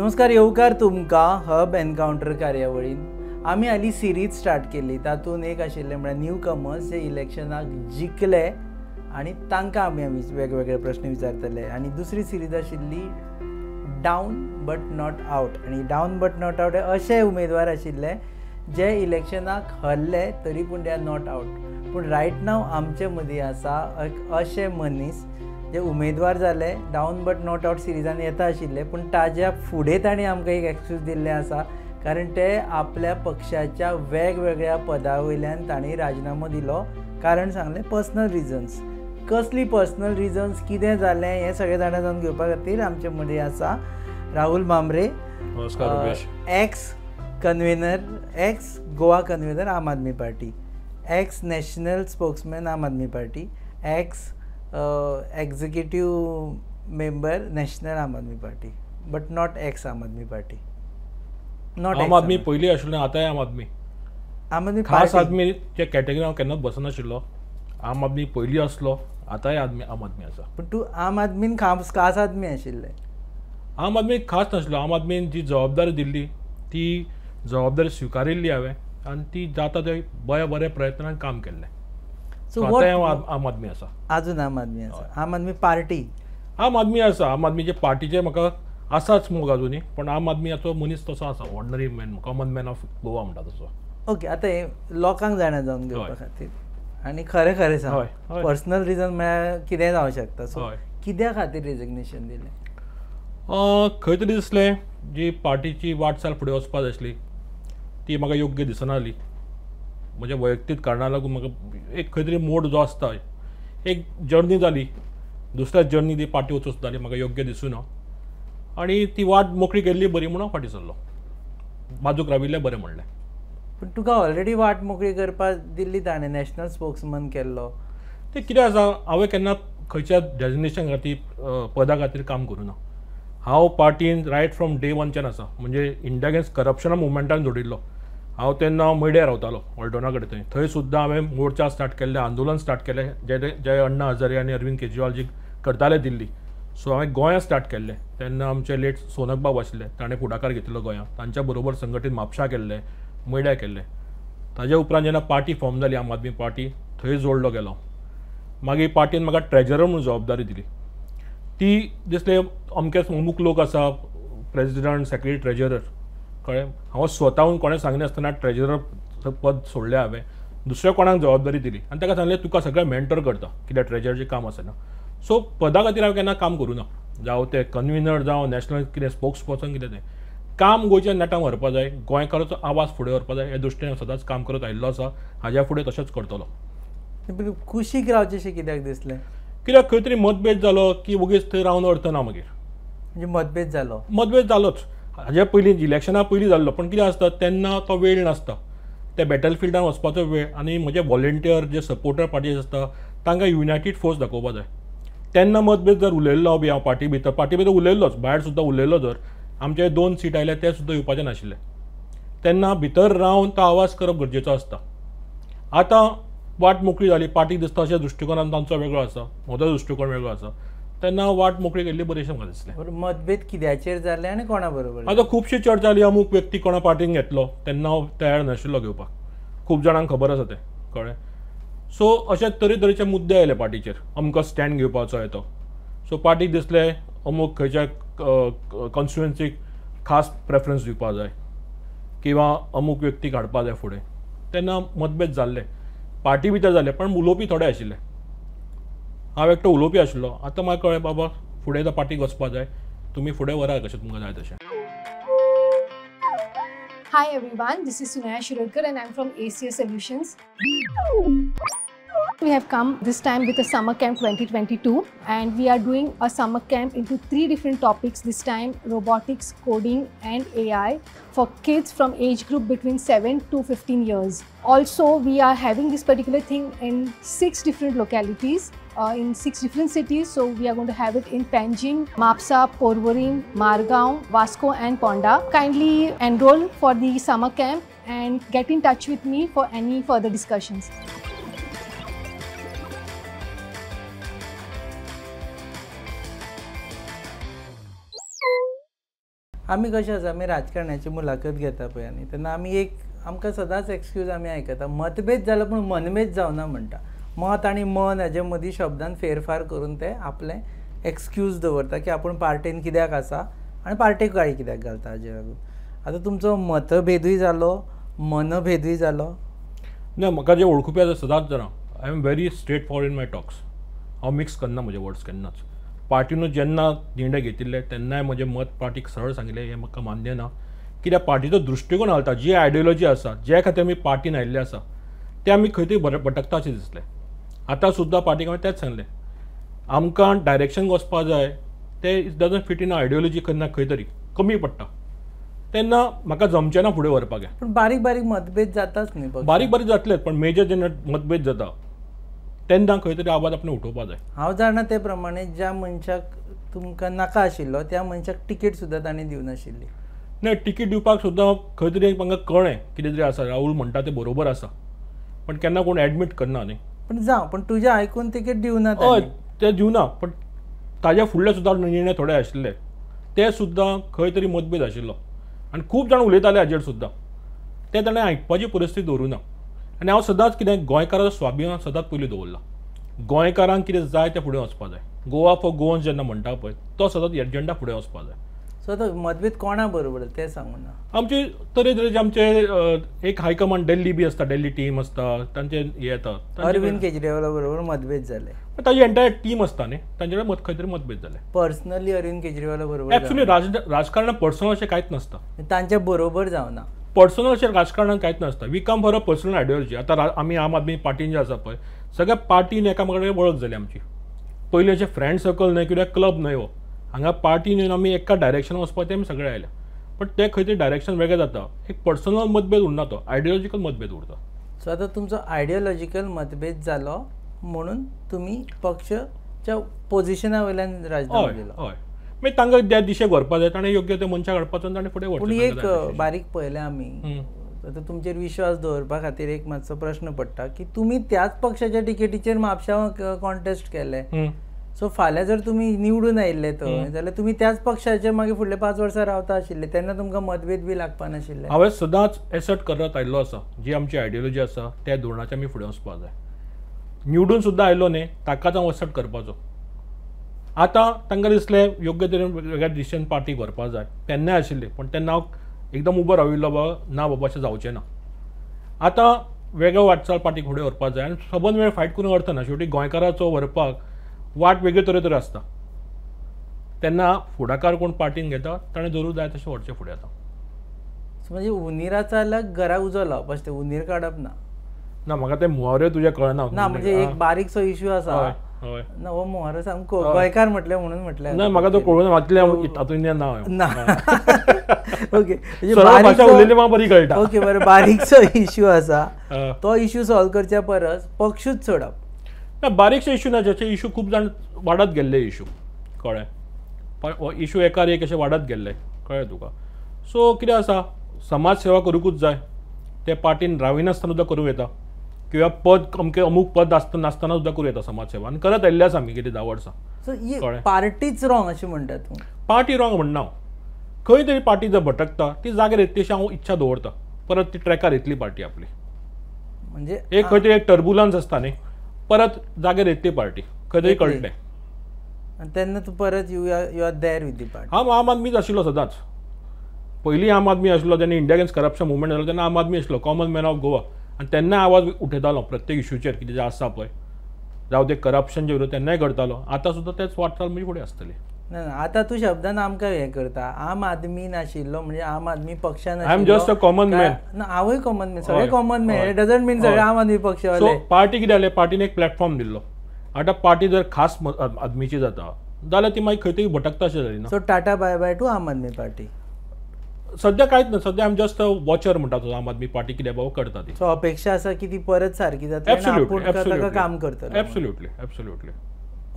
नमस्कार, येवकार तुमकां हब एनकावंटर कार्यावळीन. आमी हालीं सिरीज स्टार्ट केली, तातूंत एक आशिल्लें म्हळ्यार न्यू कमर्स जे इलेक्शनाक जिखले आनी तांकां आमी वेगवेगळे प्रश्न विचारतले. आनी दुसरी सिरीज आशिल्ली डावन बट not out. आनी डावन बट not out हे अशे उमेदवार आशिल्ले जे इलेक्शनाक हरले तरी पूण they are not out. पूण रायट नाव आमचे मदीं आसा एक अशे मनीस जे उमेदवार जाले, डावन बट not out सिरिजान येता आशिल्ले, पूण ताज्या फुडें तांणी आमकां एक एक्सक्यूज दिल्लें आसा, कारण ते आपल्या पक्षाच्या वेगवेगळ्या पदा वयल्यान तांणी राजिनामो दिलो. कारण सांगलें पर्सनल रिजन्स. कसली पर्सनल रिजन्स, कितें जालें हें सगळें जाणा जावन घेवपा खातीर आमचे मदीं आसा राहुल भामरे. नमस्कार. Ex convener, ex Goa convener Aam Aadmi Party, ex national spokesman Aam Aadmi Party, ex executive member national Aam Aadmi Party, but not ex Aam Aadmi Party. Not Aam Aadmi पयलीं आशिल्लो, आतांय आम आदमी. आम आदमी खास आदमीच्या कॅटेगरी हांव केन्नाच बसनाशिल्लो. आम आदमी पयलीं आसलो, आतांय आम आदमी आसा. पूण तूं आम आदमीन खास आदमी आशिल्ले. आम आदमी खास नाशिल्लो. आम आदमीन जी जबाबदारी दिल्ली ती जबाबदारी स्विकारिल्ली हांवें आनी ती जाता ते बऱ्या बऱ्या प्रयत्नान काम केल्लें. सो आतांय आम आदमी आसा. आजून आम आदमी आसा. आम आदमी पार्टी आम आदमी आसा. आम आदमीचे पार्टीचे म्हाका आसाच मोग अजुनूय, पण आम आदमीचो मनीस तसो आसा, ordinary man, common man of Goa म्हणटा तसो. ओके, आतां हें लोकांक जाणा जावन घेवपा खातीर आनी खरें खरें सांग, पर्सनल रिजन म्हळ्यार कितेंय जावं शकता. सो कित्या खातीर रेजिग्नेशन दिलें? खंय तरी दिसलें जी पार्टीची वाटचाल फुडें वचपा जाय आसली ती म्हाका योग्य दिसना जाली. म्हज्या वैयक्तीक कारणां लागून म्हाका एक खंय तरी मोड जो आसता, एक जर्नी जाली, दुसऱ्या जर्नी ती पार्टी वचूंक जाली, म्हाका योग्य दिसूना आनी ती वाट मोकळी केल्ली बरी म्हणून फाटीं सरलो, बाजूक राविल्लें बरें म्हणलें. पूण तुका ऑलरेडी वाट मोकळी करपाक दिल्ली ताणें, नॅशनल स्पोक्समन केल्लो. तें कितें आसा, हांवें केन्ना खंयच्या डेजिग्नेशन खातीर, पदा खातीर काम करूं ना. हांव पार्टीन रायट फ्रॉम डे वनच्यान आसा, म्हणजे इंडिया अगेन्स्ट करप्शना मुवमेंटान जोडिल्लो. हांव तेन्ना मयड्या रावतालो, ऑल्डोना कडेन. थंय थंय सुद्दां हांवें मोर्चा स्टार्ट केल्ले, आंदोलन स्टार्ट केलें, जे अण्णा हजारे आनी अरविंद केजरीवाल जी करताले दिल्ली. सो हांवें गोंयांत स्टार्ट केल्लें. तेन्ना आमचे लेट सोनक बाब आशिल्ले, ताणें फुडाकार घेतिल्लो गोंयांत, तांच्या बरोबर संघटीत म्हापशा केल्लें, मयड्या केल्लें. ताज्या उपरांत जेन्ना पार्टी फॉर्म जाली आम आदमी पार्टी, थंय जोडलो गेलो. मागीर पार्टीन म्हाका ट्रेजरर म्हणून जबाबदारी दिली. ती दिसलें अमकेच अमूक लोक आसा, प्रेजिडंट, सेक्रेटरी, ट्रेजरर, कळ्ळें. हांव स्वताहून कोणें सांगनासतना ट्रेजरर पद सोडलें हांवें, दुसऱ्या कोणाक जबाबदारी दिली आनी ताका सांगलें तुका सगळें मेंटर करता, कित्याक ट्रेजराचें काम आसना. सो पदा खातीर हांवें केन्ना काम करूं ना, जावं तें कन्विनर, जावं नॅशनल कितें स्पोक्स पर्सन, कितें तें काम गोंयच्या नेटान व्हरपा जाय, गोंयकाराचो आवाज फुडें व्हरपा जाय, ह्या दृश्टीन हांव सदांच काम करत आयिल्लो आसा. हाज्या फुडें तशेंच करतलो. कुशीक रावचें कित्याक दिसलें? कित्याक खंय तरी मतभेद जालो की वगीच थंय रावन अर्थ ना मागीर. म्हणजे मतभेद जालो? मतभेद जालोच. हाज्या पयलीं इलेक्शना पयलीं जाल्लो, पूण कितें आसता तेन्ना तो वेळ नासता, त्या बॅटल फिल्डान वचपाचो वेळ आनी म्हजे वॉलेंटियर जे सपोर्टर पार्टीज आसता तांकां युनायटेड फोर्स दाखोवपा जाय. तेन्ना मतभेद जर उलयल्लो बी हांव पार्टी भितर उलयल्लोच, भायर सुद्दां उलयल्लो, जर आमचे 2 सीट आयले ते सुद्दां येवपाचे नाशिल्ले. तेन्ना भितर रावन तो आवाज करप गरजेचो आसता. आतां वाट मोकळी जाली, पार्टी दिसता अशा दृश्टिकोनान तांचो वेगळो आसा, म्हजो दृश्टिकोन वेगळो आसा, तेन्ना वाट मोकळी केल्ली बरी अशें म्हाका दिसलें. मतभेद कित्याचेर जाले आनी कोणा बरोबर? आतां खुबशी चर्चा जाली, अमूक व्यक्ती कोणा पार्टीन घेतलो, तेन्ना हांव तयार नाशिल्लो घेवपाक, खूब जाणांक खबर आसा तें, कळ्ळें. सो अशे तरेतरेचे मुद्दे आयले पार्टीचेर, अमको स्टँड घेवपाचो येतो. सो पार्टीक दिसलें अमूक खंयच्या कॉन्स्टिट्युएन्सीक खास प्रेफरन्स दिवपा जाय किंवा अमूक व्यक्तीक हाडपा जाय फुडें. तेन्ना मतभेद जाल्ले, पार्टी भितर जाले, पण उलोवपी थोडे आशिल्ले. हांव एकटो उलोवपी आशिल्लो. आतां म्हाका कळ्ळें बाबा फुडें आतां पार्टीक वचपा जाय, तुमी फुडें व्हरा कशें तुमकां जाय तशें. Hi everyone, this is Sunaya Shirodkar and I am from ACS Solutions. We have come this time with a summer camp 2022 and we are doing a summer camp into 3 different topics this time: robotics, coding and AI for kids from age group between 7 to 15 years. Also, we are having this particular thing in 6 different localities, in 6 different cities. So we are going to have it in Panjim, Mapsa, Porvorim, Margao, Vasco and Ponda. Kindly enroll for the summer camp and get in touch with me for any further discussions. आमी कशें आसा, आमी राजकारण्याची मुलाखत घेता पळय न्ही, तेन्ना आमी एक आमकां सदांच एक्सक्यूज आमी आयकता, मतभेद जालो पूण मनभेद जावना म्हणटा. मत आनी मन हाजे मदीं शब्दान फेरफार करून ते आपलें एक्सक्यूज दवरता की आपूण पार्टेन कित्याक आसा आनी पार्टेक गाळी कित्याक घालता हाजे लागून. आतां तुमचो मतभेदूय जालो, मनभेदूय जालो. ना, म्हाका जे वळखुपी आसा सदांच जाणा, I am very straight forward in my talks. हांव मिक्स करना म्हजे वर्ड्स केन्नाच. पार्टीनूच जेन्ना निर्णय घेतिल्ले तेन्नाय म्हजें मत पार्टीक सरळ सांगिल्लें, हें म्हाका मान्य ना. कित्याक पार्टीचो दृश्टिकोन घालता, जी आयडियोलॉजी आसा, ज्या खातीर आमी पार्टीन आयिल्ले आसा ते आमी खंय तरी भटकता अशें दिसलें. आतां सुद्दां पार्टीक हांवें तेंच सांगलें, आमकां डायरेक्शन वचपा जाय, ते it doesn't fit in ideology, केन्ना खंय तरी कमी पडटा, तेन्ना म्हाका जमचें ना फुडें व्हरपाक. पूण बारीक बारीक मतभेद जाताच न्ही, बारीक बारीक जातलेच, पण मेजर जेन्ना मतभेद जाता तेन्ना खंय तरी आवाज आपणे उठोवपा जाय. हांव जाणा ते प्रमाणे ज्या मनशाक तुमकां नाका आशिल्लो त्या मनशाक तिकेट सुद्दां तांणी दिवनाशिल्ली. ना, तिकेट दिवपाक सुद्दां खंय तरी म्हाका कळ्ळें कितें तरी आसा, राहुल म्हणटा तें बरोबर आसा, पण केन्ना कोण एडमीट करना न्ही. पण जावं, पण तुजें आयकून तिकेट दिवना. हय, तें दिवना, पण ताज्या फुडले सुद्दां निर्णय थोडे आशिल्ले, ते सुद्दां खंय तरी मतभेद आशिल्लो आनी खूब जाण उलयताले हाजेर सुद्दां, ते ताणें आयकपाची परिस्थिती दवरूं ना. आनी हांव सदांच कितें गोंयकाराचो स्वाभिमान सदांच पयलीं दवरला, गोंयकारांक कितें जाय तें फुडें वचपा जाय. गोवा फॉर गोवन्स जेन्ना म्हणटा पळय तो सदांच एजेंडा फुडें वचपा जाय. सो आतां मतभेद कोणा बरोबर तें सांगू ना. आमचे तरेतरेचे आमचे एक हायकमांड दिल्ली बी आसता, दिल्ली टीम आसता, तांचे हे येता. अरविंद केजरीवाला बरोबर मतभेद जाले, ताजी एंटायर टीम आसता न्ही, तांचे कडेन खंय तरी मतभेद जाले. पर्सनली अरविंद केजरीवाला बरोबर एक्चुअली राजकारणात पर्सनल अशें कांयच नासता, तांच्या बरोबर जावना. पर्सनल अशें राजकारणात कांयच नासता. We come for a personal ideology. आतां आमी आम आदमी पार्टीन जे आसा पळय, सगळ्या पार्टीन एकामेका कडेन वळख जाली आमची. पयलीं अशें फ्रेंड सर्कल न्हय किंवा क्लब न्हय हो, हांगा पार्टीन येवन आमी एका डायरेक्शन वचपाक ते आमी सगळे आयल्या, पण ते खंय तरी डायरेक्शन वेगळें जाता, एक पर्सनल मतभेद उरना, तो आयडियोलॉजिकल मतभेद उरता. सो आतां तुमचो आयडियोलॉजिकल मतभेद जालो म्हणून तुमी पक्षच्या पोजिशना वयल्यान राजीनामो दिलो. हय, मागीर तांकां त्या दिशेक व्हरपा जाय, ताणें योग्य ते मनशाक हाडपाचो आनी ताणें फुडें व्हरचें. पूण एक बारीक पळयलें आमी, आतां तुमचेर विश्वास दवरपा खातीर एक मातसो प्रश्न पडटा की तुमी त्याच पक्षाच्या टिकेटीचेर म्हापश्यां कॉन्टेस्ट केले, सो फाल्यां जर तुमी निवडून आयिल्ले थंय जाल्यार तुमी त्याच पक्षाचे मागीर फुडले 5 वर्सां रावता आशिल्ले, तेन्ना तुमकां मतभेद बी लागपा नाशिल्ले. हांवें सदांच एसर्ट करत आयिल्लो आसा, जी आमची आयडियोलॉजी आसा त्या धोरणाचे आमी फुडें वचपाक जाय. निवडून सुद्दां आयलो न्ही ताकाच हांव एसर्ट करपाचो. आतां तांकां दिसलें योग्य तरेन वेगळ्या दिशेन पार्टीक व्हरपाक जाय, तेन्नाय आशिल्लें, पण तेन्ना हांव एकदम उबो राविल्लो, बाबा ना बाबा अशें जावचें ना, आतां वेगळो वाटचाल पार्टीक फुडें व्हरपाक जाय. आनी सबंद वेळ फायट करून अर्थ ना, शेवटी गोंयकाराचो व्हरपाक वाट वेगळे तरेतरे आसता, तेन्ना फुडाकार कोण पार्टीन घेता ताणें जरूर जाय तशें व्हरचें फुडें. आतां म्हणजे उंदीराचा जाल्यार घरा उजो लावप, तें उंदीर काडप ना. ना, म्हाका तें मुहावरे तुजें कळना. ना, म्हणजे एक बारीकसो इश्यू आसा ना, हो मुहारो सामको गोंयकार म्हटलें म्हणून म्हटलें ना, म्हाका तो कळून वाचलें तातूंत ना ना. ओके, भाशा उलयली म्हाका बरी कळटा. ओके, बरें, बारीकसो इश्यू आसा, तो इश्यू सॉल्व करच्या परस पक्षूच सोडप ना. बारीकशे इश्यू ना, ज्याचे इश्यू खूब जाण वाडत गेल्ले इश्यू, कळ्ळें, इश्यू एकार एक अशे वाडत गेल्ले, कळ्ळें तुका. सो कितें आसा, समाज सेवा करूंकूच जाय, ते पार्टीन राविनासतना सुद्दां करूं येता, किंवा पद अमके अमूक पद आसतना नासतना सुद्दां करूं येता समाज सेवा, आनी करत आयिल्ले आसा आमी गेली 10 वर्सां. सो ही पार्टीच रॉंग अशें म्हणटा तूं? पार्टी रॉंग म्हणना हांव, खंय तरी पार्टी जर भटकता ती जाग्यार येतली अशी हांव इच्छा दवरता, परत ती ट्रॅकार येतली पार्टी आपली. म्हणजे एक खंय तरी एक टर्बुलन्स आसता न्ही, परत जाग्यार येतली पार्टी, खंय तरी कळटलें आनी तेन्ना तूं परत you are there with the party. हांव आम आदमीच आशिल्लो सदांच, पयलीं आम आदमी आशिल्लो, जेन्ना इंडिया अगेन्स्ट करप्शन मुवमेंट जालो तेन्ना आम आदमी आशिल्लो, कॉमन मॅन ऑफ गोवा, आनी तेन्ना आवाज उठयतालो प्रत्येक इश्यूचेर कितें जें आसा पळय, जावं तें करप्शनचे विरोध तेन्नाय करतालो, आतां सुद्दां तेच वाटचाल म्हजी फुडें आसतली. ना, आतां तूं शब्दान आमकां हें करता, आम आदमी नाशिल्लो म्हणजे आम आदमी पक्षान I am just a common man. ना, हांवूय कॉमन मॅन, सगळे कॉमन मॅन, डजंट मीन सगळे आम आदमी पक्षवाले. पार्टी कितें जालें, पार्टीन एक प्लॅटफॉर्म दिल्लो, आतां पार्टी जर खास आदमीची जाता जाल्यार ती मागीर खंय तरी भटकता अशें जाली ना. So tata bye bye to Aam Aadmi Party. सद्या कांयच ना, सद्या आम जस्ट वॉचर म्हणटा तो आम आदमी पार्टी कितें बाबा करता ती. सो अपेक्षा आसा की ती परत सारकी जातली, काम करतले. Absolutely, absolutely.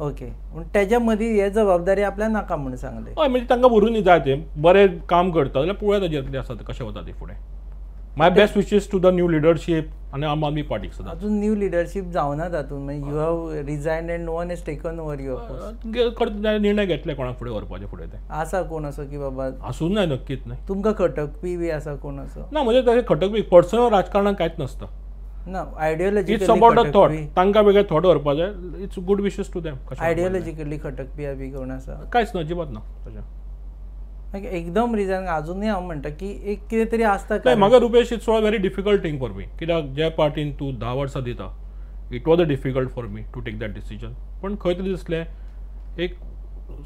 ओके, पूण तेज्या मदीं हे जबाबदारी आपल्याक नाका म्हूण सांगलें. हय, म्हणजे तांकां व्हरूंक जाय, तें बरें काम करता जाल्यार पळोवया ताजेर कितें आसा तें, कशें वता तें फुडें. My best wishes to the new leadership आनी आम आदमी पार्टीक सदां. अजून न्यू लिडरशीप जावना तातूंत, मागीर you have resigned and no one has taken over your post. निर्णय घेतले कोणाक फुडें व्हरपाचें फुडें तें आसा कोण असो की बाबा आसूं जाय नक्कीच न्हय तुमकां खटकपी बी आसा कोण असो? ना, म्हणजे तशें खटकपी पर्सनल राजकारणान कांयच नासता. ना, ideologically it's about a thought, तांकां वेगळे थॉट व्हरपा जाय. It's good wishes to them. Ideologically खटकपी बी कोण आसा? कांयच ना, अजिबात ना तशें. एकदम रिजन अजूनय हांव म्हणटा की एक कितें तरी आसता. म्हाका Rupesh it's a very difficult thing for me, कित्याक ज्या पार्टीन तूं 10 वर्सां दिता, it was a difficult for me to take that decision. पण खंय तरी दिसलें एक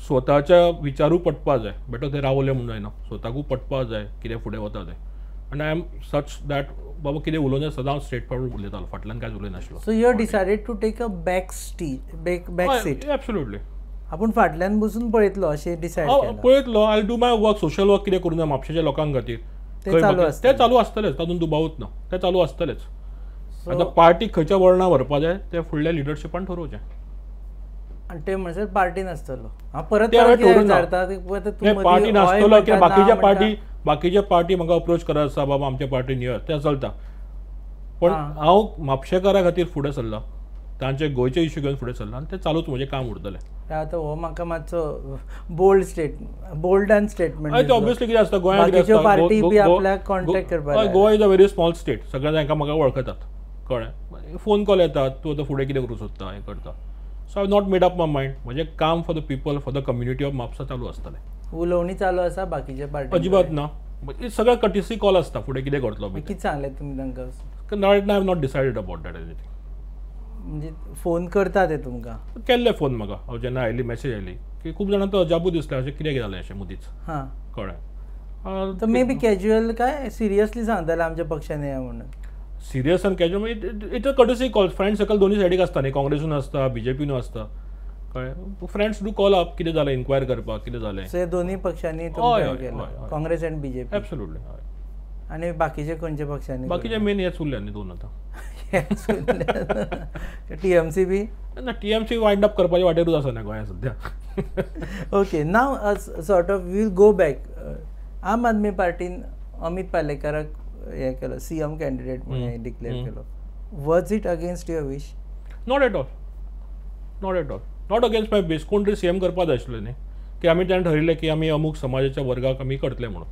स्वताच्या विचारूय पटपा जाय, बेटो ते रावले म्हूण जायना, स्वताकूय पटपा जाय कितें फुडें वता तें. आनी I am such that बाबा कितें उलोवं सदां हांव स्ट्रेट फॉरवर्ड उलयतालो, फाटल्यान कांयच उलयनासलो. So you have decided to take a back seat. Absolutely. आपूण फाटल्यान बसून पळयतलो अशें डिसायड केलां? पळयतलो. I do my work, social work कितें करूं जाय म्हापशेच्या लोकां खातीर तें चालू आसतलें, तें चालू आसतलेंच, तातूंत दुबावूच ना, तें चालू आसतलेंच. आतां पार्टी खंयच्या वळणां व्हरपा जाय तें फुडल्या लिडरशिपान ठरोवचें. आनी ते म्हणसर पार्टी नासतलो. हांव परत परत पार्टी नासतलो कित्याक बाकीच्या पार्टी, बाकीच्या पार्टी म्हाका अप्रोच करत आसा बाबा आमच्या पार्टीन यो, तें चलता. पण हांव म्हापशेकारा खातीर फुडें सरलां, तांचे गोंयचे इश्यू घेवन फुडें सरलां आनी तें चालूच म्हजें काम उरतलें. आतां हो म्हाका मातसो बोल्ड बोल्ड आनी स्टेटमेंट. हय, ऑब्वियसली कितें आसता गोंयांत कितें आसता, पार्टी बी आपल्याक कॉन्टेक्ट करपाक. Goa is a very small state, सगळ्या जाण एकामेकाक वळखतात, कळ्ळें. फोन कॉल येतात, तूं आतां फुडें कितें करूंक सोदता, हें करता. So I have not made up my mind. म्हजें काम for the people, for the community of Mapusa चालू आसतलें. उलोवणी चालू आसा बाकीच्या पार्टी? अजिबात ना, सगळ्या कटिसी कॉल आसता फुडें कितें करतलो. कितें सांगलें तुमी तांकां? Right now I have not decided about that anything. म्हणजे फोन करता ते तुमकां? केल्ले फोन म्हाका, हांव जेन्ना आयली मॅसेज आयली की खूब जाणांक तो अजाबूय दिसलें अशें कितें जालें अशें मदींच. हां, कळ्ळें. तर मे बी कॅज्युअल काय सिरियसली सांगताले आमच्या पक्षान या म्हणून? सिरियस आनी कॅज्युअल म्हणजे it's a courtesy call. Friend circle दोनूय सायडीक आसता न्ही, काँग्रेसून आसता, बीजेपीनूय आसता, कळ्ळें. फ्रेंड्स do call up, कितें जालें इन्क्वायर करपाक, कितें जालें. सो दोनूय पक्षांनी तुमकां, काँग्रेस आनी बीजेपी? एब्सोल्युटली. हय. आनी बाकीचे खंयच्या पक्षांनी? बाकीचे मेन हेच उरले न्ही दोन आतां. टीएमसी बी ना, टीएमसी वायंड अप करपाच्या वाटेरूच आसा ना गोंयांत सद्या. Okay, now sort of we'll go back. Aam Aadmi पार्टीन Amit पालेकाराक हें केलो, सीएम कॅन्डिडेट म्हणून डिक्लेअर केलो. Was it against your wish? Not at all, not at all, not against my wish. कोण तरी सीएम करपाक जाय आशिल्लें न्ही, की आमी तेणें ठरयलें की आमी अमूक समाजाच्या वर्गाक आमी करतले म्हणून,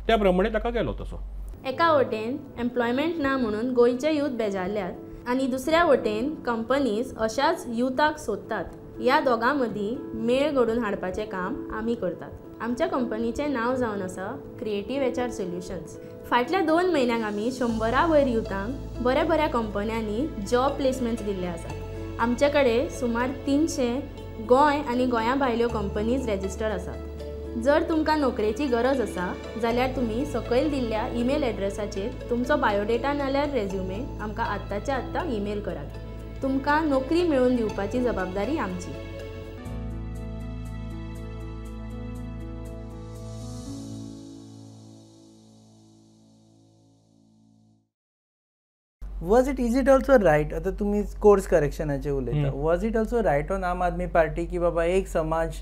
त्या प्रमाणे ताका केलो तसो. एका वटेन एम्प्लॉयमेंट ना म्हणून गोंयचे यूथ बेजारल्यात आनी दुसऱ्या वटेन कंपनीज अशाच युथाक सोदतात. ह्या दोगां मदीं मेळ घडोवन हाडपाचें काम आमी करतात. आमच्या कंपनीचें नांव जावन आसा क्रिएटीव एचआर सोल्युशन्स. फाटल्या 2 म्हयन्यांक आमी 100 वयर युथांक बऱ्या बऱ्या कंपन्यांनी जॉब प्लेसमेंट्स दिल्ले आसात. आमचे कडेन सुमार 300 गोंय आनी गोंया भायल्यो कंपनीज रेजिस्टर आसात. जर तुमकां नोकरेची गरज आसा जाल्यार तुमी सकयल दिल्ल्या ईमेल एड्रेसाचेर तुमचो बायोडेटा नाल्यार रेज्युमे आमकां आत्ताच्या आत्तां ईमेल करात. तुमकां नोकरी मेळोवन दिवपाची जबाबदारी आमची. Was it, is it also right, आतां तुमी कोर्स करेक्शनाचेर उलयता, was it also right on Aam Aadmi Party की बाबा एक समाज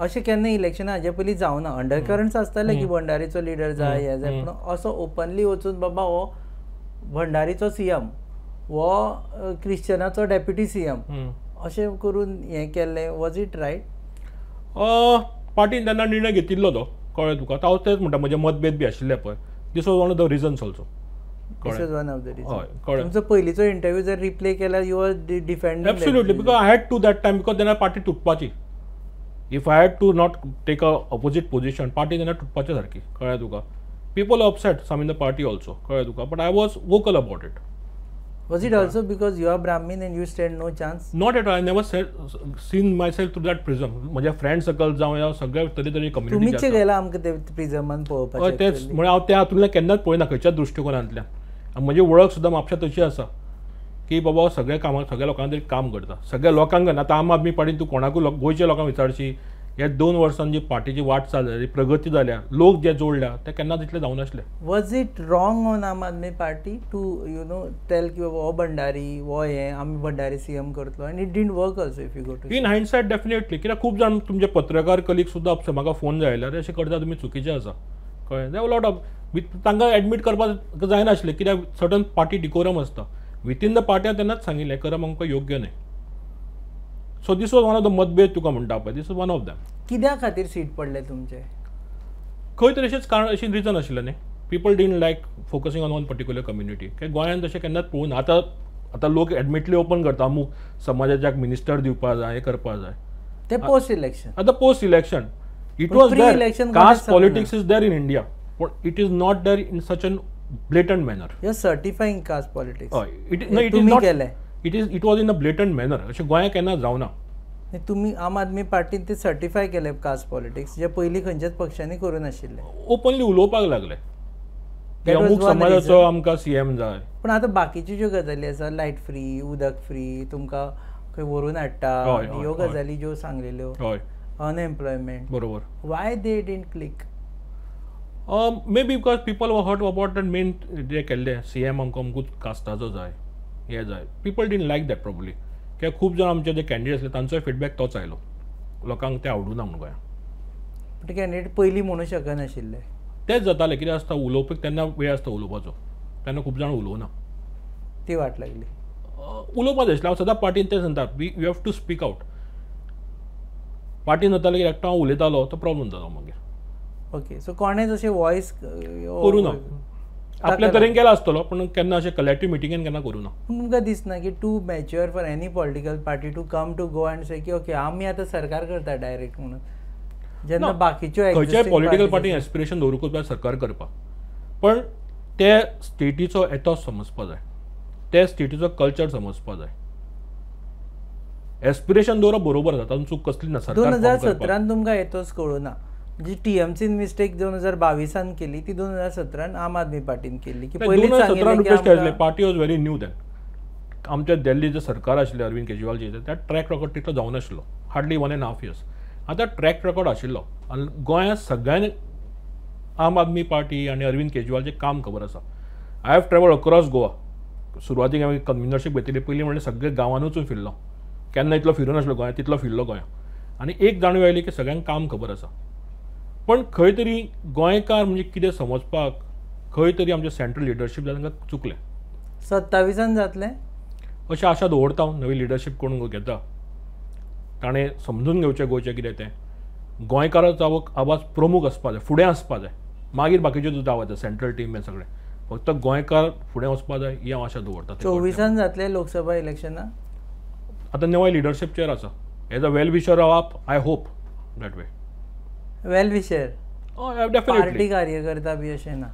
अशें केन्ना इलेक्शना हाजे पयलीं जावना, अंडर करंट्स आसताले की भंडारीचो लिडर जाय, हें जाय, पूण असो ओपनली वचून बाबा हो भंडारीचो सीएम, हो क्रिश्चनाचो डेप्युटी सीएम अशें करून हें केल्लें, वॉज it right? पार्टीन तेन्ना निर्णय घेतिल्लो तो, कळ्ळें तुका. हांव तेंच म्हणटा, म्हजें मतभेद बी आशिल्ले पळय, this was one of the reasons also. This was one of the reasons. तुमचो पयलींचो इंटरव्यू जर रिप्ले केल्यार you are defending. Absolutely, because I had to that time, because तेन्ना party तुटपाची. If I had to not take a opposite position, party तेन्ना तुटपाची सारकी, कळ्ळें तुका. People are upset, some in the party also, कळ्ळें तुका. But I was vocal about it. Was it also because you are Brahmin and you stand no chance? Not at all. I never seen myself through that prism. म्हज्या friend circle जावं ह्या सगळ्या तरेतरे community तुमीच गेला आमकां ते प्रिझमान पळोवपाचें. तेच म्हळ्यार हांव त्या हातूंतल्यान केन्नाच पळयना खंयच्याच दृश्टिकोनांतल्यान. म्हजी वळख सुद्दां म्हापशा तशी आसा की बाबा सगळ्या कामाक सगळ्या लोकां खातीर काम करता, सगळ्या लोकांक. आतां आम आदमी पार्टीन तूं कोणाकूय गोंयच्या लोकांक विचारशी, ह्या 2 वर्सांनी जी पार्टीची वाटचाल जाली, प्रगती जाल्या, लोक जे जोडल्या ते केन्नाच इतले जावं नासले. Was it wrong on Aam Aadmi Party to you know tell की बाबा हो भंडारी, हो हें, आमी भंडारी सीएम करतलो, आनी it didn't work also if you go to in hindsight definitely. कित्याक खूब जाण तुमचे पत्रकार कलीग सुद्दां म्हाका फोन जायल्यार अशें करता तुमी चुकीचें आसा, कळ्ळें. There lot of तांकां एडमीट करपाक जायनासलें कित्याक सर्टन पार्टी डिकोरम आसता विथीन the पार्ट्या तेन्नाच सांगिल्लें करप आमकां योग्य न्हय. So this was one of the मतभेद तुका म्हणटा पळय, this was one of them. कित्या खातीर सीट पडले तुमचे? खंय तरी अशेंच कारण अशें रिजन आशिल्लें न्ही, people didn't like focusing on one particular community. कित्याक गोंयांत तशें केन्नाच पळोवना. आतां आतां लोक एडमिटली ओपन करता अमूक समाजाच्याक मिनिस्टर दिवपा जाय, हें करपा जाय. ते पोस्ट इलेक्शन, आतां post election it was there. Caste politics is there in India, पण it is not there in such an blatant manner. You are certifying caste politics. It it is not, it is it was in a blatant manner. अशें गोंयांत केन्ना जावना. तुमी आम आदमी पार्टीन ते certify केले caste politics, जे पयलीं खंयच्याच पक्षांनी करूं नाशिल्लें. ओपनली उलोवपाक लागले अमूक समाजाचो आमकां सीएम जाय. पूण आतां बाकीच्यो ज्यो गजाली आसा, लायट फ्री, उदक फ्री, तुमकां खंय व्हरून हाडटा, ह्यो गजाली ज्यो सांगलेल्यो, अनएम्प्लॉयमेंट, बरोबर, why they didn't click? May be because people were hurt about that main जे केल्ले सीएम आमकां अमकूच कास्टाचो जाय, हें जाय. People didn't like that probably. कित्याक खूब जाण आमचे जे कॅन्डिडेट आसले तांचोय फिडबॅक तोच आयलो, लोकांक तें आवडूना म्हणून गोंयांत. पूण कॅन्डिडेट पयलीं म्हणूं शकनाशिल्ले. तेंच जातालें, कितें आसता उलोवपाक तेन्ना वेळ आसता उलोवपाचो, तेन्ना खूब जाण उलोवना, ती वाट लागली. उलोवपाक जाय आशिल्लें. हांव सदां पार्टीन तें सांगता, we you have to speak out. पार्टीन जातालें की एकटो हांव उलयतालो तो प्रॉब्लम जालो मागीर. ओके, सो कोणेच अशें वॉयस करूं ना, आपल्या तरेन केला आसतलो, पूण केन्ना अशें कलेक्टीव मिटिंगेन केन्ना करूं ना. पूण तुमकां दिसना की too mature for any political party to come to Goa and say की ओके आमी आतां सरकार करता डायरेक्ट म्हणून, जेन्ना बाकीच्यो खंयच्याय पॉलिटिकल पार्टी एस्पिरेशन दवरूंकूच जाय सरकार करपाक, पण ते स्टेटीचो एथॉस समजपा जाय, ते स्टेटीचो कल्चर समजपा जाय. एस्पिरेशन दवरप बरोबर आसा, तातूंत चूक कसली ना. 2017 तुमकां एथॉस कळूं ना, जी टीएमसीन मिस्टेक 2022 केली ती 2017 आम आदमी पार्टीन केली. की पयलीं 2017 party was very new then. आमच्या दिल्ली जे सरकार आशिल्लें अरविंद केजरीवालजी, त्या ट्रॅक रेकॉर्ड तितलो जावनाशिल्लो, हार्डली 1.5 इयर्स. आतां ट्रॅक रेकॉर्ड आशिल्लो आनी गोंयांत सगळ्यांनी आम आदमी पार्टी आनी अरविंद केजरीवालचें काम खबर आसा. I have travel across Goa. सुरवातीक हांवें कन्विनरशीप घेतिल्ली, पयलीं म्हणल्यार सगळे गांवांत वचून फिरलो, केन्ना इतलो फिरून नासलो गोंयांत तितलो फिरलो गोंयांत. आनी एक जाणीव आयली की सगळ्यांक काम खबर आसा, पण खंय तरी गोंयकार म्हणजे कितें समजपाक खंय तरी आमचें सेंट्रल लिडरशीप तांकां चुकलें. 27 जातलें अशें आशा दवरता हांव. नवी लिडरशीप कोण घेता ताणें समजून घेवचें गोंयचें कितें तें. गोंयकाराचो आवाज प्रमुख आसपा जाय, फुडें आसपा जाय, मागीर बाकीच्यो सुद्दां आवाज सेंट्रल टीम हें सगळें. फक्त गोंयकार फुडें वचपा जाय ही हांव आशा दवरता. 24 जातलें लोकसभा इलेक्शनां. आतां नव्या लिडरशीपचेर आसा. As a well wisher of I hope that way. Well wisher, definitely. Party कार्यकर्ता बी अशें ना,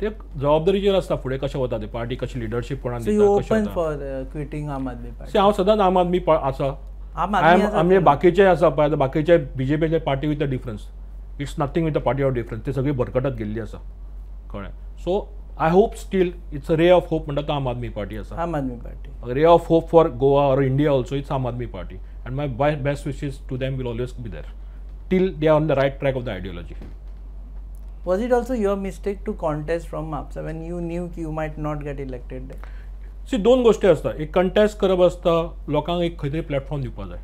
ते जबाबदारीचेर आसता फुडें कशें वता ते पार्टी, कशी लिडरशीप कोणाक दिता. Open for quitting Aam Aadmi Party? हांव सदांच आम आदमी आसा. आमी बाकीचे आसा पळय, बाकीचे बीजेपीचे party with a difference, it's nothing with a party of difference. ते सगळी भरकटत गेल्ली आसा, कळ्ळें. So I hope still it's a ray of hope म्हणटा तो आम आदमी पार्टी आसा. Aam Aadmi Party ray of hope for Goa or India also, it's Aam Aadmi Party. And my best wishes to them will always be there till they are on the right track of the ideology. Was it also your mistake to contest from Mapsa when you knew you might not get elected there? See, दोन गोष्टी आसता. एक contest करप आसता, लोकांक एक खंय तरी प्लॅटफॉर्म दिवपा जाय.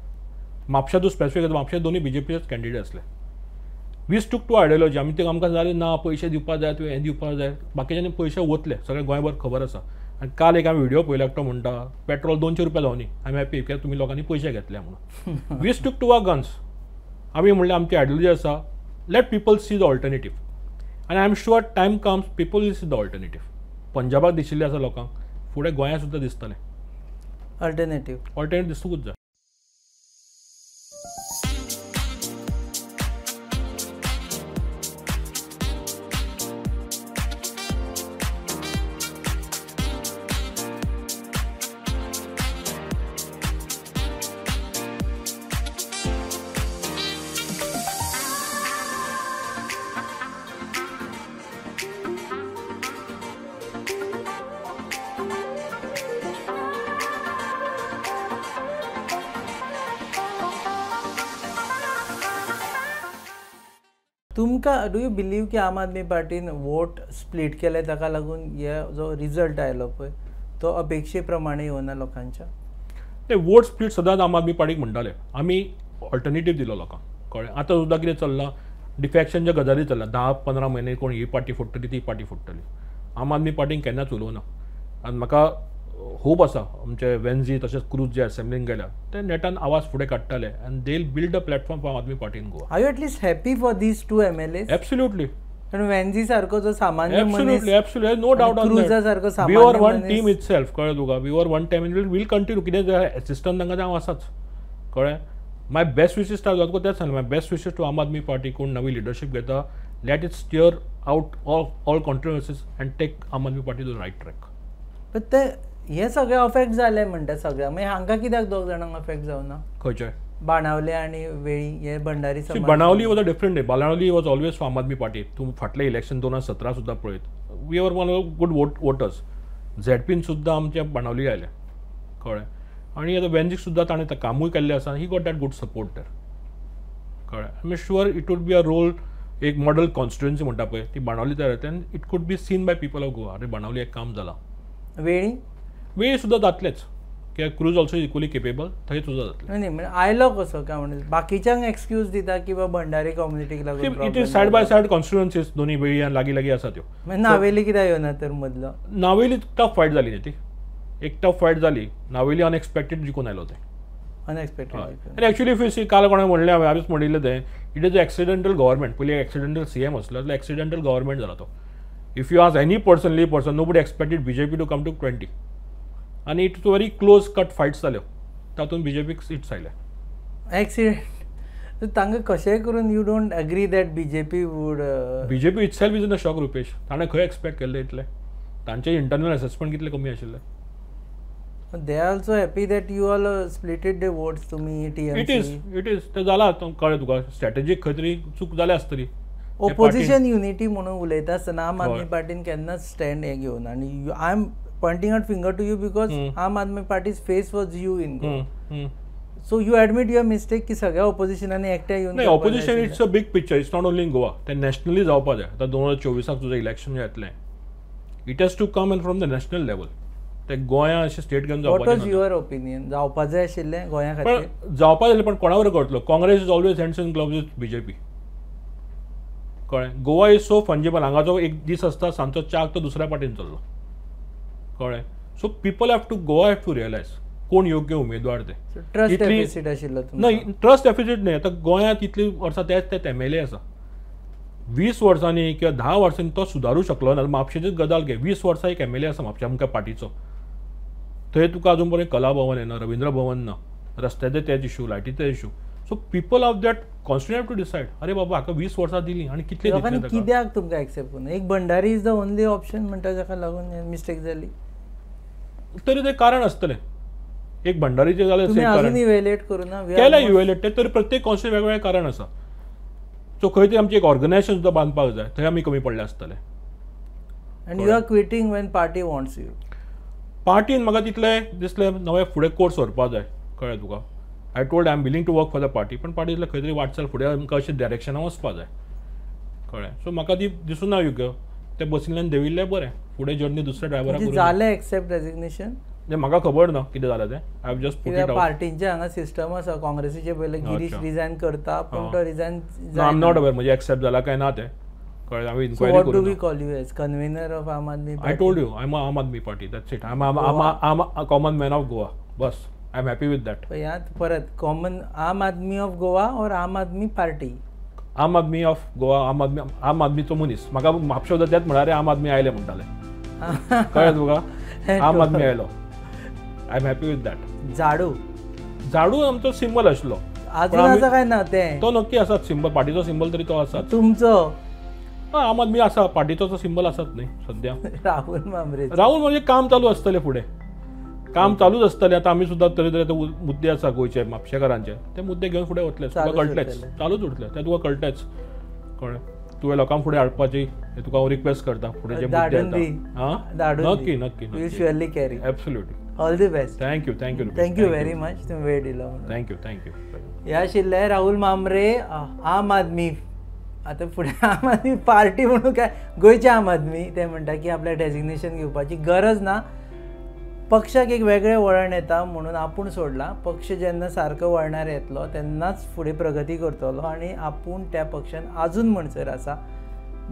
म्हापशा तूं स्पेसिफीक, म्हापशा दोनूय बीजेपीचेच कॅन्डिडेट आसले. We stuck to ideology. आमी ते आमकां जालें ना पयशे दिवपा जाय, तुवें हें दिवपा जाय, बाकीच्यांनी पयशे वतले, सगळें गोंयभर खबर आसा. आनी काल एक हांवें व्हिडियो पळयलो, एकटो म्हणटा पेट्रोल 200 रुपया जावनी, I am happy कित्याक तुमी लोकांनी पयशे घेतले म्हणून. We stuck to our guns. आमी म्हणलें आमची आयडियोलॉजी आसा, let people see the alternative. आनी I am sure time comes people will see the alternative. पंजाबाक दिशिल्लें आसा लोकांक, फुडें गोंयांत सुद्दां दिसतलें ऑल्टरनेटीव. ऑल्टरनेटीव दिसूंकूच जाय. तुमकां do you believe की आम आदमी पार्टीन वोट स्प्लीट केले ताका लागून हे जो रिजल्ट आयलो पळय तो अपेक्षे प्रमाणे येवना लोकांच्या? ते वोट स्प्लीट सदांच आम आदमी पार्टीक म्हणटाले, आमी ऑल्टरनेटीव दिलो लोकांक, कळ्ळें. आतां सुद्दां कितें चल्लां, डिफॅक्शनच्या गजाली चल्ला 10-15 म्हयने कोण ही पार्टी फोडटली ती पार्टी फोडटली. आम आदमी पार्टीन केन्नाच उलोवना आनी म्हाका होप आसा आमचे वेन्झी तशेंच क्रूज जे असेंब्लीन गेल्या ते नेटान आवाज फुडें काडटाले आनी they build a platform for Aam Aadmi Party in Goa. Are you at least happy for these two MLAs? Absolutely. कारण वेन्झी सारको जो सामान्य मनीस, एब्सोल्युटली नो डाउट ऑन क्रूजा सारको we are सामान्य वन टीम मनीस. इटसेल्फ, कळ्ळें तुका? We are one team and we'll continue. कितें जाय एसिस्टंट तांकां हांव आसाच, कळ्ळें? माय बेस्ट विशीस तुका तेंच सांगलें, my best wishes to Aam Aadmi Party. कोण नवी लिडरशीप घेता, let it steer out all controversies and take Aam Aadmi Party to the right track. पण ते हे सगळे अफेक्ट जाले म्हणटा सगळ्या, मागीर हांकां कित्याक दोग जाणांक अफेक्ट जावना? खंयचे? बाणावले आनी वेळी हे भंडारी समाज. Benaulim was a different day. Benaulim was always for Aam Aadmi Party. तूं फाटलें इलेक्शन 2017 सुद्दां पळयत, we are one of good voters. झेडपीन सुद्दां आमच्या बाणावली आयले, कळ्ळें? आनी आतां वेन्झीक सुद्दां ताणें कामूय केल्लें आसा, he got that good support there, कळ्ळें? I am sure it would be a role, एक मॉडल कॉन्स्टिट्युएन्सी म्हणटा पळय ती बाणावली तयार जातली आनी it could be seen by people of Goa. अरे बाणावली एक काम जालां. वेळी वेळी सुद्दां जातलेच, कित्याक क्रूज ऑल्सो इक्वली केपेबल, थंय सुद्दां जातलें. न्ही म्हणजे आयलो कसो काय म्हणून बाकीच्यांक एक्सक्यूज दिता की बाबा भंडारी कम्युनिटीक लागून it is side by side constituencies, दोन्ही वेळी आनी लागीं लागीं आसा त्यो. मागीर नावेली कित्याक येवना तर मदलो? नावेली टफ फायट जाली न्ही ती, एक टफ फायट जाली. नावेली अनएक्सपेक्टेड जिखून आयलो ते. अनएक्सपेक्टेड. आनी एक्चुअली if you see, काल कोणें म्हणलें हांवें हांवेंच म्हणिल्लें तें, it is accidental government. पयलीं एक्सिडेंटल सीएम आसलो जाल्यार एक्सिडेंटल गव्हर्मेंट जाला तो. If you ask any person, lay person, nobody expected BJP to come to 20. आनी it's very close cut fights जाल्यो, तातूंत बीजेपीक सिट्स आयले. एक्सिडेंट तांकां कशेंय करून you don't agree that BJP would? BJP itself is in a shock, Rupesh. ताणें खंय expect केल्लें इतलें? तांचें इंटरनल एसेसमेंट कितलें कमी आशिल्लें. They are also happy that you all splitted the votes तुमी TMC. It is, it is तें जालां, कळ्ळें तुका? स्ट्रॅटेजीक खंय तरी चूक जाल्या आसतली. ओपोजिशन युनिटी म्हणून उलयता आसतना आम आदमी पार्टीन केन्नाच स्टँड हें घेवना आनी I am pointing out finger to you because Aam Aadmi Party's face was you in Goa. So you admit your mistake की सगळ्या ऑपोजिशनांनी एकठांय येवन? नाही, opposition it's a big picture, it's not only in Goa, तें nationally जावपा जाय. आतां 2024 तुजें इलेक्शन येतलें, it has to come in from the national level. ते गोंया अशें स्टेट घेवन what was जावपाचें. Your opinion? जावपा जाय आशिल्लें गोंया खातीर? पण जावपा जाय, पण कोणा बरोबर करतलो? Congress is always hands in gloves with BJP, कळ्ळें? Goa is so fungible. हांगाचो एक दीस आसता, सांजचो च्याक तो दुसऱ्या पार्टीन चल्लो, कळ्ळें? So people have to, Goa have to realise कोण योग्य उमेदवार ते. ट्रस्ट डेफिसीट आशिल्लो? नाही, ट्रस्ट डेफिसीट न्ही. आतां गोंयांत इतलीं वर्सां तेच तेच एमएलए आसा, 20 वर्सांनी किंवा 10 वर्सांनी तो सुदारूं शकलो ना. म्हापशेचीच गजाल घे, 20 वर्सां एक एमएलए आसा म्हापशा आमकां पार्टीचो, थंय तुका अजून पर्यंत कला भवन येना, रवींद्र भवन ना, रस्त्याचे तेच इशू, लायटीचे issue. So people of that constituent have to decide, अरे बाबा हाका 20 वर्सां दिलीं आनी कितले लोकांनी दितले ताका? कित्याक तुमकां एक्सेप्ट करूं? एक Bhandari is the only option म्हणटा जाका लागून मिस्टेक जाली. तरी तें कारण आसतलें. एक भंडारीचें जालें तुमी एक कारण. अजून इव्हॅल्युएट करूं ना? केलें इव्हॅल्युएट तें, तरी प्रत्येक कॉन्स्टिट्युएंट वेगवेगळें कारण आसा. सो खंय तरी आमचें एक ऑर्गनायझेशन सुद्दां बांदपाक जाय, थंय आमी कमी पडले आसतले. And you are quitting when party wants you? पार्टीन म्हाका तितलें दिसलें नवें फुडें कोर्स व्हरपाक जाय, कळ्ळें तुका? I told I am willing to work for the party, पण पार्टी खंय तरी वाटचाल फुडें आमकां अशें डायरेक्शनान वचपाक जाय, कळ्ळें? सो म्हाका ती दिसूं ना योग्य, ते बसींतल्यान देंविल्लें बरें, फुडें जर्नी दुसऱ्या ड्रायव्हराक म्हणजे जालें एक्सेप्ट रेजिग्नेशन? म्हाका खबर ना कितें जालें तें, I have just put it out. पार्टींचे हांगा सिस्टम आसा, काँग्रेसीचे पयले गिरीश रिजायन करता, पूण तो resign I am not aware म्हणजे एक्सेप्ट जाला काय ना तें, कळ्ळें? हांवें इन्क्वायरी what do करूं. We call you as convener of Aam Aadmi I told you, I am Aam Aadmi Party, that's it. I am a common man of Goa, bus I am happy with that. ह्यात परत common Aam Aadmi of Goa or Aam Aadmi Party? Aam Aadmi of Goa, आम आदमी, आम आदमीचो मनीस. म्हाका म्हापशे वता तेच म्हळ्यार आम आदमी आयले म्हणटाले, कळ्ळें तुका? आम आदमी आयलो, I am happy with that. झाडू? झाडू आमचो सिंबल आशिल्लो. अजून आसा काय ना तें? तो नक्की आसाच सिंबल, पार्टीचो सिंबल तरी तो आसाच तुमचो. आम आदमी आसा, पार्टीचो तो सिंबल आसाच न्ही सद्या. राहुल मामरे, राहुल म्हणजे काम चालू आसतलें, फुडें काम चालूच आसतलें. आतां आमी सुद्दां तरेतरेचे मुद्दे आसा गोंयचे म्हापशेकारांचे, ते मुद्दे घेवन फुडें वतले, तुका कळटलेच, चालूच उरतले ते, तुका कळटलेच, कळ्ळें? तुवें लोकांक फुडें हाडपाची तुका हांव रिक्वेस्ट करता, फुडें जे मुद्दे येता नक्की नक्की surely carry. Absolutely. All the best. Thank you, thank you, thank you very much, तुमी वेळ दिलो म्हणून. Thank you, thank you. हे आशिल्ले राहुल मामरे, आम आदमी. आतां फुडें आम आदमी पार्टी म्हणून काय गोंयचे आम आदमी, ते म्हणटा की आपल्या डेजिग्नेशन घेवपाची गरज ना. पक्षाक एक वेगळें वळण येता म्हणून आपूण सोडला. पक्ष जेन्ना सारको वळणार येतलो तेन्नाच फुडें प्रगती करतलो आनी आपूण त्या पक्षान आजून म्हणसर आसा.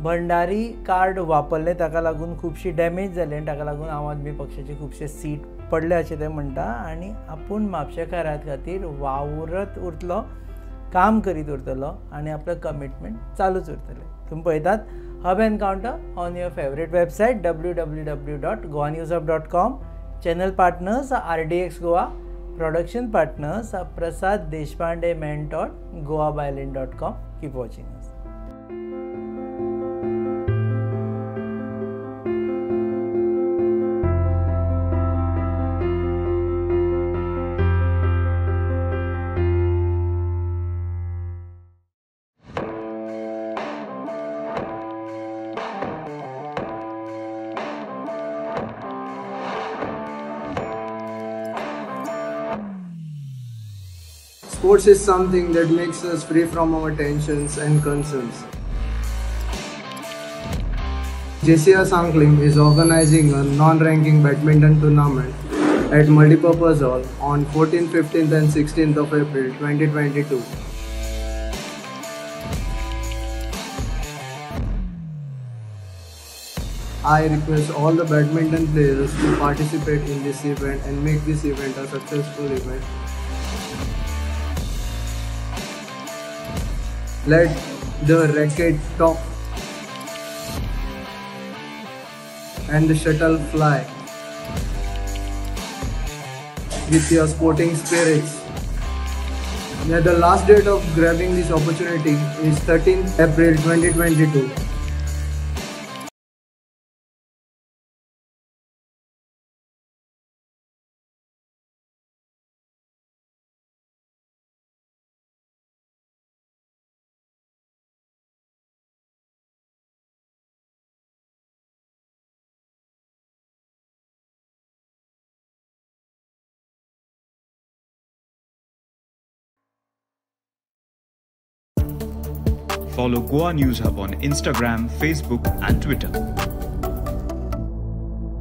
भंडारी कार्ड वापरलें ताका लागून खुबशी डॅमेज जाली आनी ताका लागून आम आदमी पक्षाचे खुबशे सीट पडले अशें ते म्हणटा आनी आपूण म्हापशेकारां खातीर वावरत उरतलो, काम करीत उरतलो आनी आपलो कमिटमेंट चालूच उरतलें. तुमी पळयतात Hub Encounter on your favourite website www.goanewshub.com. Channel partners RDX Goa, production partners Prasad Deshpande mentor, goabyline.com. Keep watching us. Sports is something that makes us free from our tensions and concerns. JCR Sanquelim is organizing a non-ranking badminton tournament at Multipurpose Hall on 14th, 15th and 16th of April 2022. I request all the badminton players to participate in this event and make this event a successful event. Let the racket talk and the shuttle fly with your sporting spirits. Now, the last date of grabbing this opportunity is 13th April 2022. Follow Goa News Hub on Instagram, Facebook and Twitter.